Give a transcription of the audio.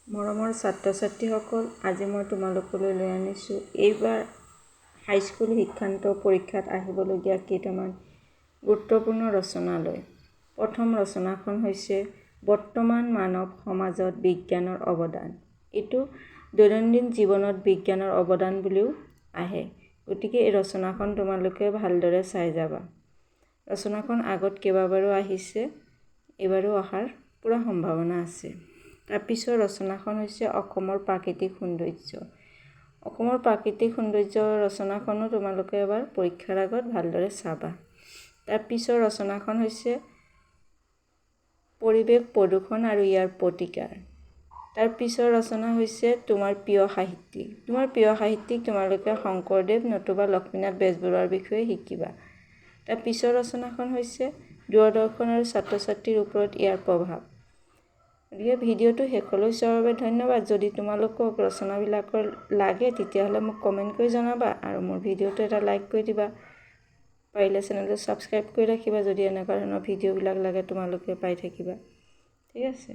মৰমৰ ছাত্ৰ ছাত্ৰীসকল, আজি মই তোমালোকলৈ লৈ আনিছোঁ এইবাৰ হাইস্কুল শিক্ষান্ত পৰীক্ষাত আহিবলগীয়া কেইটামান গুৰুত্বপূৰ্ণ ৰচনালৈ। প্ৰথম ৰচনাখন হৈছে বৰ্তমান মানৱ সমাজত বিজ্ঞানৰ অৱদান। এইটো দৈনন্দিন জীৱনত বিজ্ঞানৰ অৱদান বুলিও আহে। গতিকে এই ৰচনাখন তোমালোকে ভালদৰে চাই যাবা। ৰচনাখন আগত কেইবাবাৰো আহিছে, এইবাৰো অহাৰ পূৰা সম্ভাৱনা আছে। তাৰপিছৰ ৰচনাখন হৈছে অসমৰ প্ৰাকৃতিক সৌন্দৰ্য। অসমৰ প্ৰাকৃতিক সৌন্দৰ্য ৰচনাখনো তোমালোকে এবাৰ পৰীক্ষাৰ আগত ভালদৰে চাবা। তাৰপিছৰ ৰচনাখন হৈছে পৰিৱেশ প্ৰদূষণ আৰু ইয়াৰ প্ৰতিকাৰ। তাৰ পিছৰ ৰচনা হৈছে তোমাৰ প্ৰিয় সাহিত্যিক। তোমাৰ প্ৰিয় সাহিত্যিক তোমালোকে শংকৰদেৱ নতুবা লক্ষ্মীনাথ বেজবৰুৱাৰ বিষয়ে শিকিবা। তাৰ পিছৰ ৰচনাখন হৈছে দূৰদৰ্শন আৰু ছাত্ৰ ছাত্ৰীৰ ওপৰত ইয়াৰ প্ৰভাৱ। গতিকে ভিডিঅ'টো শেষলৈ চোৱাৰ বাবে ধন্যবাদ। যদি তোমালোকক ৰচনাবিলাকৰ লাগে, তেতিয়াহ'লে মোক কমেণ্ট কৰি জনাবা আৰু মোৰ ভিডিঅ'টো এটা লাইক কৰি দিবা। পাৰিলে চেনেলটো ছাবস্ক্ৰাইব কৰি ৰাখিবা, যদি এনেকুৱা ধৰণৰ ভিডিঅ'বিলাক লাগে তোমালোকে পাই থাকিবা। ঠিক আছে।